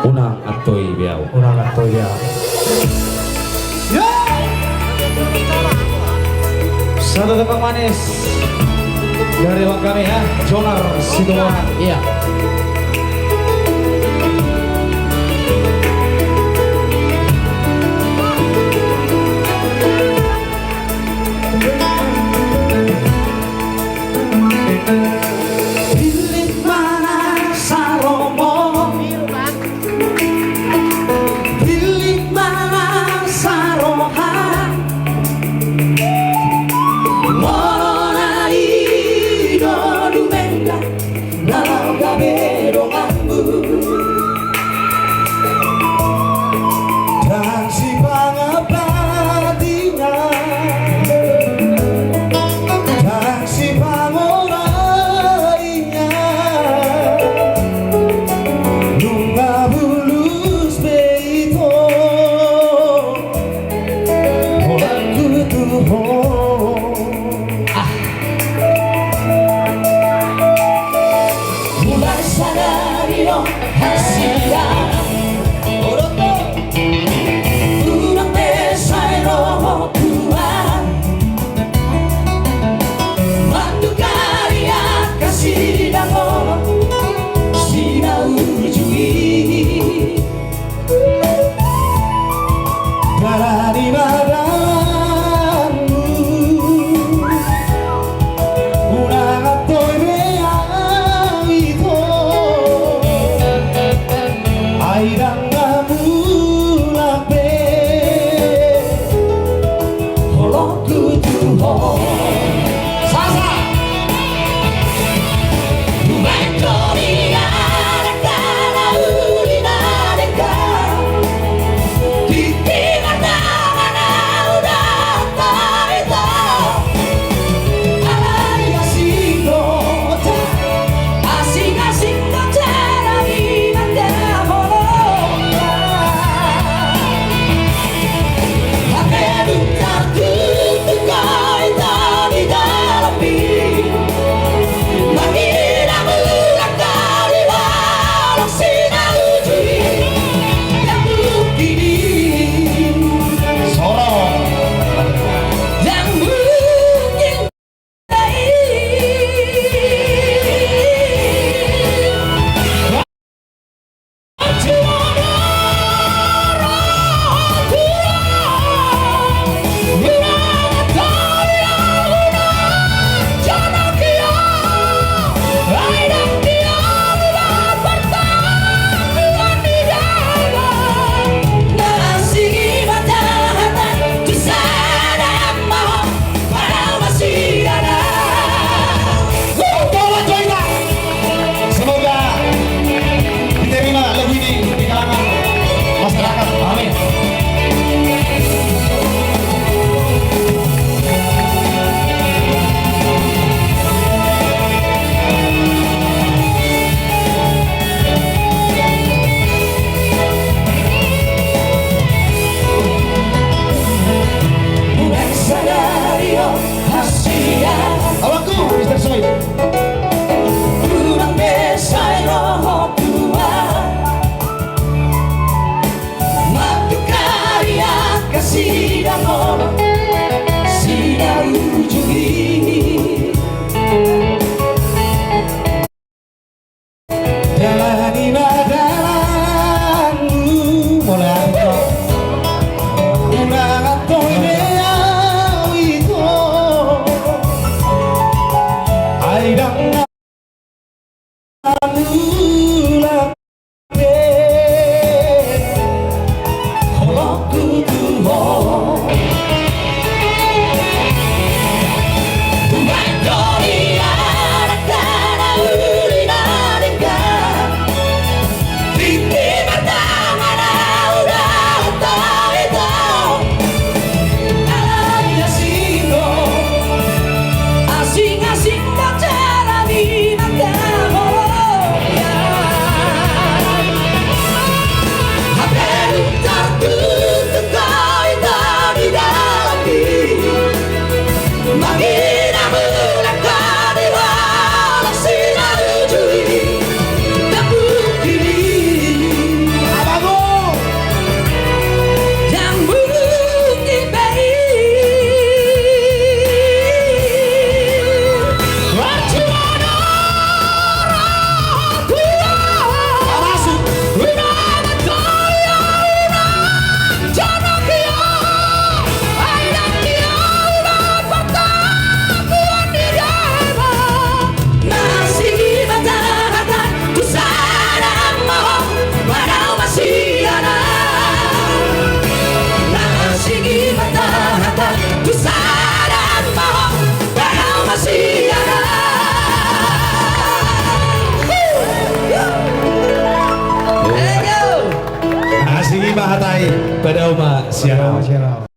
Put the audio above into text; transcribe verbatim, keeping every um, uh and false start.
Unang antoi be au. Unang antoi be au. Ya! Satu tembang manis dari abang kami, ya, Jonar Situmorang. Iya. Pillit ma na saromo, pillit ma na saroha. Molo na i do dumenggan, na gabe donganmu. Ndang sipangapati na, ndang sipangolai na, nunga bulus be ito, holan ku tu ho. Ah. Mulai sadari on hasian, unang be sai rohangku mantukari angka sidaonon, sinaujui. Barani badanmu, unang antoi be au ito, ai ndang na mulak be holongku tu ho. Sasa. Padao ma sian ahu.